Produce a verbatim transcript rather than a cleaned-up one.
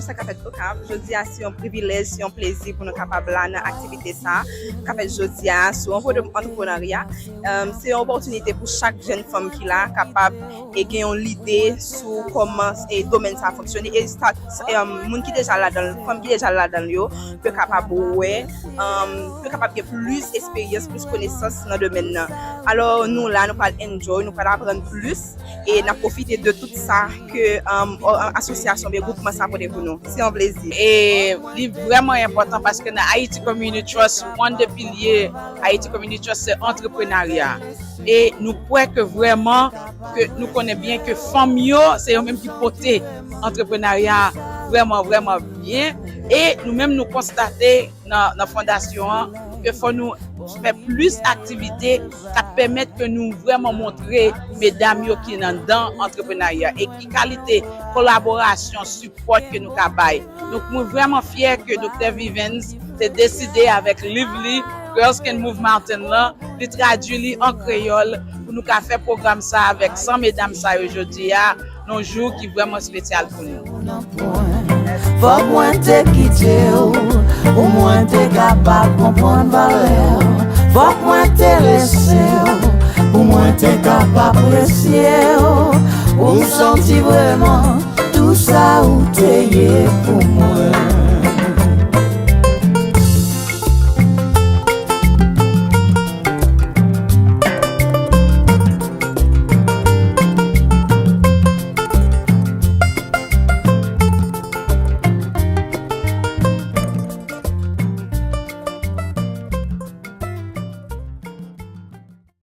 Sa k ap fèt Okap. Jodi a se yon privilèj, se yon plezi pou nou kapab la nan aktivite sa k ap fèt jodi a sou antre- antreprenarya. Um, se yon opòtinite pou chak jèn fanm ki la kapab e gen yon lide sou kòman e domèn sa fonksyone. E sa, um, moun ki deja ladan l, fanm ki deja ladan l yo, yo kapab wè, um, yo kapab gen plis esperyans, plis konesans nan domèn nan. Alò, nou la, nou pral enjoy, nou pral aprann plis e n ap pwofite de tout sa ke um, o- asosyasyon oubyen gwoupman sa pote pou nou. Se yon plezi. E li vrèman enpòtan paske nan Haiti Community Trust, one de pilye Haiti Community Trust se antreprenarya. E nou kwè ke vrèman, ke nou konnen byen ke fanm yo, se yo menm ki pote antreprenarya vrèman, vrèman byen. E nou menm nou konstate nan, nan fondasyon an ke fò nou fè plis aktivite k ap pèmèt ke nou vrèman montre medam yo ki nan dan antreprenarya e ki kalite kolaborasyon, sipò ke nou ka bay. Donk mwen vrèman fyè ke Doktè Vivens te deside avèk liv li Girls Can Move Mountain lan, li tradui li an kreyòl pou nou ka fè pwogram sa avèk san medam sa yo jodi a, nan jou ki vrèman espesyal pou nou. Fòk mwen te kite w pou mwen te kapab konprann valè w. Fòk mwen te lese w pou mwen te kapab apresye w. Pou m santi vrèman tou sa ou te ye pou mwen.